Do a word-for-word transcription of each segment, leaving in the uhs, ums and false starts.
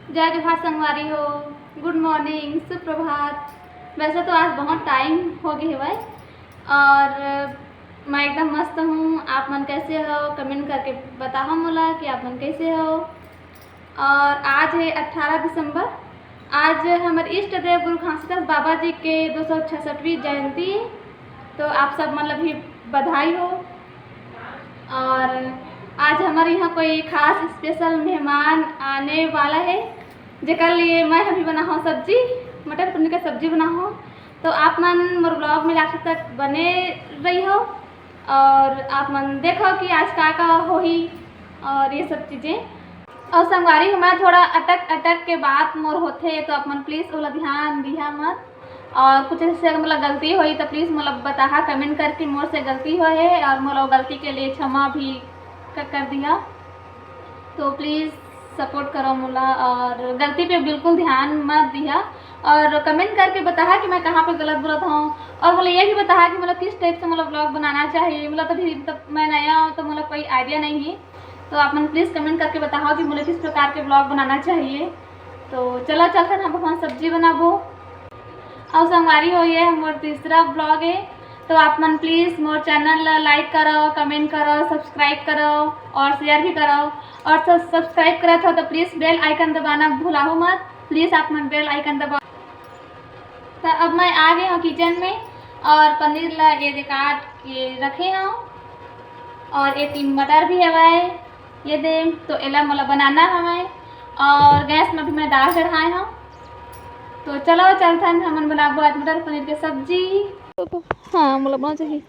जय जोहार संगवारी हो, गुड मॉर्निंग, सुप्रभात। वैसे तो आज बहुत टाइम हो गए हवय और मैं एकदम मस्त हूँ। आप मन कैसे हो, कमेंट करके बताओ मोला कि आप मन कैसे हो। और आज है अठारह दिसंबर, आज हमारे इष्ट देव गुरु घासीदास बाबा जी के दो सौ छसठवीं जयंती है, तो आप सब मतलब भी बधाई हो। और आज हमारे यहाँ कोई खास स्पेशल मेहमान आने वाला है, जेकर लिए मैं अभी बनाहूँ सब्जी, मटर पनीर का सब्जी बनाहूँ। तो आप मन मोर ब्लॉग में लास्ट तक बने रही हो और आप मन देखो कि आज का का होही और ये सब चीज़ें। और संगवारी, हमारा थोड़ा अटक अटक के बात मोर होथे, तो आप मन प्लीज ओला ध्यान दिहा मत। और कुछ ऐसे अगर मोला गलती होई तो प्लीज मोला बताहा कमेंट करके, मोर से गलती होए है और मोला वो गलती के लिए क्षमा भी क-, कर दिहा। तो प्लीज सपोर्ट करो मोला और गलती पे बिल्कुल ध्यान मत दिहा। और कमेंट करके बताहा कि मैं कहाँ पे गलत बोलत हूँ और मोला ये भी बताहा कि मतलब किस टाइप से मतलब ब्लॉग बनाना चाहिए। मतलब तभी तब मैं नया हूँ तो मतलब कोई आइडिया नहीं है, तो आप मन प्लीज कमेंट करके बताओ कि मोला किस प्रकार के ब्लॉग बनाना चाहिए। तो चलो चलथन हम अपन सब्जी बनाबो। और संगवारी हो, ये मोर तीसरा ब्लॉग है, तो आप मन प्लीज मोर चैनल ला लाइक करो, कमेंट करो, सब्सक्राइब करो और शेयर भी करो। और सब्सक्राइब करत हो तो प्लीज बेल आइकन दबाना भुलाओ मत, प्लीज आप मन बेल आइकन दबाओ। तो अब मैं आ गए हूँ किचन में और पनीर ला ये दे काट के रखे हूँ और ये तीन मटर भी हवय ये दे, तो एला मोला बनाना हवय। और गैस में भी मैं दाल चढ़ाए हूँ। तो चलो चलथन, हमन बनाबो आज मटर पनीर के सब्जी। हाँ, मोला बना चाहिए।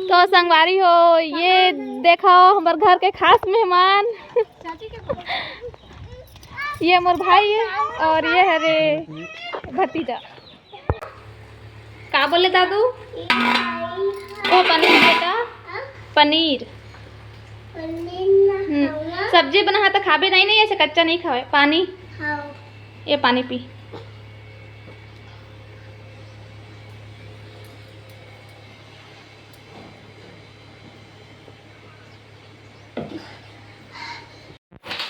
तो संगवारी हो, ये देखो हमर घर के खास मेहमान। ये मोर भाई है और ये हरे भतीजा। का बोले दादू? ओ पनीर बेटा, पनीर। हम्म, सब्जी बना है तो खाबे नहीं, नहीं ऐसे कच्चा नहीं खावे। पानी, ये पानी पी।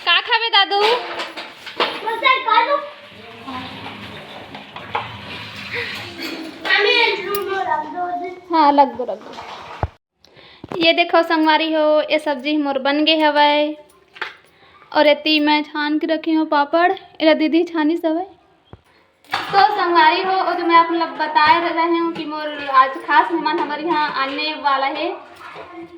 का खाबे दादू? हाँ, लग दो, लग दो। ये देखो संगवारी हो, ये सब्जी मोर बन गे हवय। और एती मैं छान के रखे हूँ पापड़, एला दीदी छानिस हवय। तो संगवारी हो, वो जो मैं आप लोग बताए रहे हूँ कि मोर आज खास मेहमान हमारे यहाँ आने वाला है,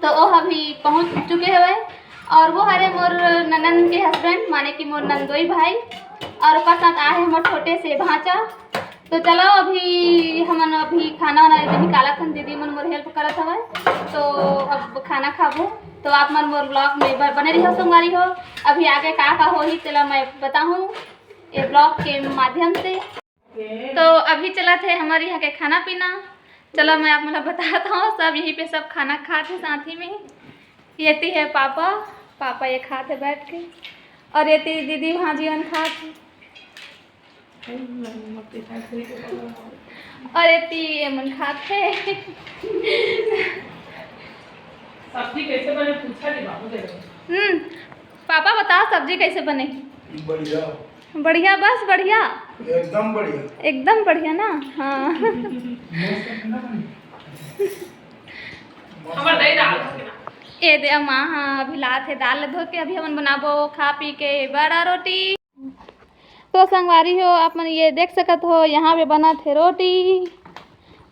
तो वो अभी पहुँच चुके हवय। और वो हरे मोर ननन के हस्बैंड, माने कि मोर नंदोई भाई, और ओकर साथ आए हैं मोर छोटे से भांचा। तो चलो अभी हमन अभी खाना वाना निकालत हन, दीदी मन मोर हेल्प करत हवय। तो अब खाना खाबो, तो आप मन मोर ब्लॉग में ब-, बने रहियो संगवारी हो। अभी आगे का का होही तेला मैं बताहूँ ये ब्लॉग के माध्यम से। तो अभी चलत हे हमर यहाँ के खाना पीना। चलो मैं आप मन ला बतात हूँ, सब यहीं पे सब खाना खात हे साथ ही में। ये ती है पापा, पापा ये खात हे बैठ के, और ये ती दीदी भांजी मन खात हे। और एती ये मन खात हे। सब्जी कैसे बने पूछा नहीं बाबू दे। हम्म, पापा बताओ सब्जी कैसे बने? बढ़िया। बढ़िया, बस बढ़िया। एकदम बढ़िया। एकदम बढ़िया ना? हाँ। हमार दही दाल। ये दे माँ, हाँ, अभी लात हे दाल धो के, अभी हमन बनाबो खा पी के बड़ा रोटी। तो संगवारी हो, आप मन ये देख सकत हो, यहाँ पे बनत हे रोटी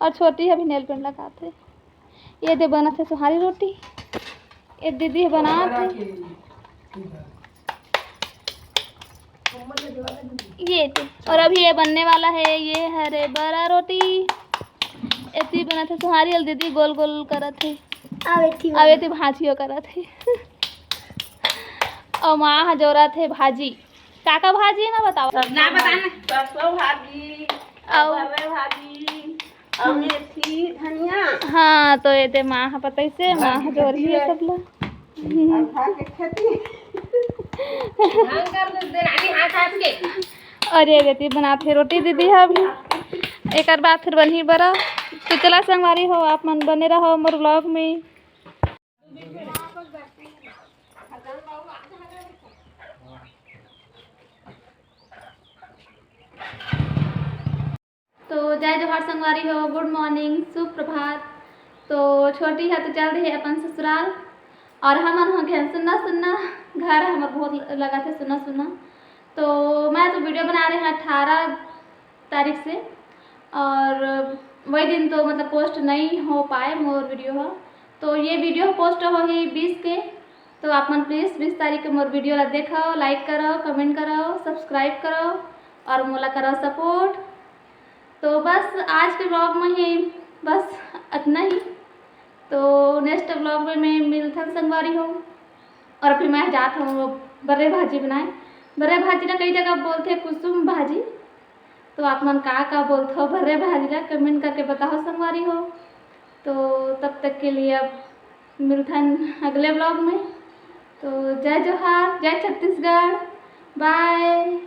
और छोटी अभी नेल पेंट लगात हे। ये दे बनत हे सोहारी रोटी, ये दीदी बनात हे ये दे। और अभी ये बनने वाला है, ये हरे बड़ा रोटी। एती बनत हे सोहारी, और दीदी गोल गोल करत हे। अब एती अब एती भांजियो करत हे। और माँ ह जोरत हे भाजी। का का भाजी है, मैं बताओ। ना बताना। सरसों भाजी, अउ भर्रे भाजी, अउ मेथी, धनिया। हाँ, तो ये दे माँ ह पतई से, माँ ह जोर ही है सब ला। अउ खा के खेती। धान कर दे, दे नानी हाथ हाथ के। और ये बेटी बनात हे रोटी दीदी ह अभी। एकर बाद फिर बनही बरा। तो चला संगवारी हो, आप मन बने रहो मोर ब्लॉग में। जय जोहार संगवारी हो, गुड मॉर्निंग, सुप्रभात। तो छोटी ह तो चल रही है अपन ससुराल और हमन हो गए सुन्ना सुन्ना। घर हमर बहुत लगा थे सुन्ना सुन्ना। तो मैं तो वीडियो बना रहे हैं अठारह तारीख से और वही दिन तो मतलब पोस्ट नहीं हो पाए मोर वीडियो ह। तो ये वीडियो पोस्ट होही बीस के। तो आप मन प्लीज बीस तारीख के मोर वीडियो ला देखो, लाइक करो, कमेंट करो, सब्सक्राइब करो और मोला करो सपोर्ट। तो बस आज के व्लॉग में ही बस इतना ही। तो नेक्स्ट व्लॉग में मैं मिलथन संगवारी हो। और अभी मैं जात हूँ बर्रे भाजी बनाए। बर्रे भाजी ला कई जगह बोलथे कुसुम भाजी। तो आप मन का का बोलथो बर्रे भाजी ला कमेंट करके बताओ संगवारी हो। तो तब तक के लिए अब मिलथन अगले व्लॉग में। तो जय जोहार, जय छत्तीसगढ़, बाय।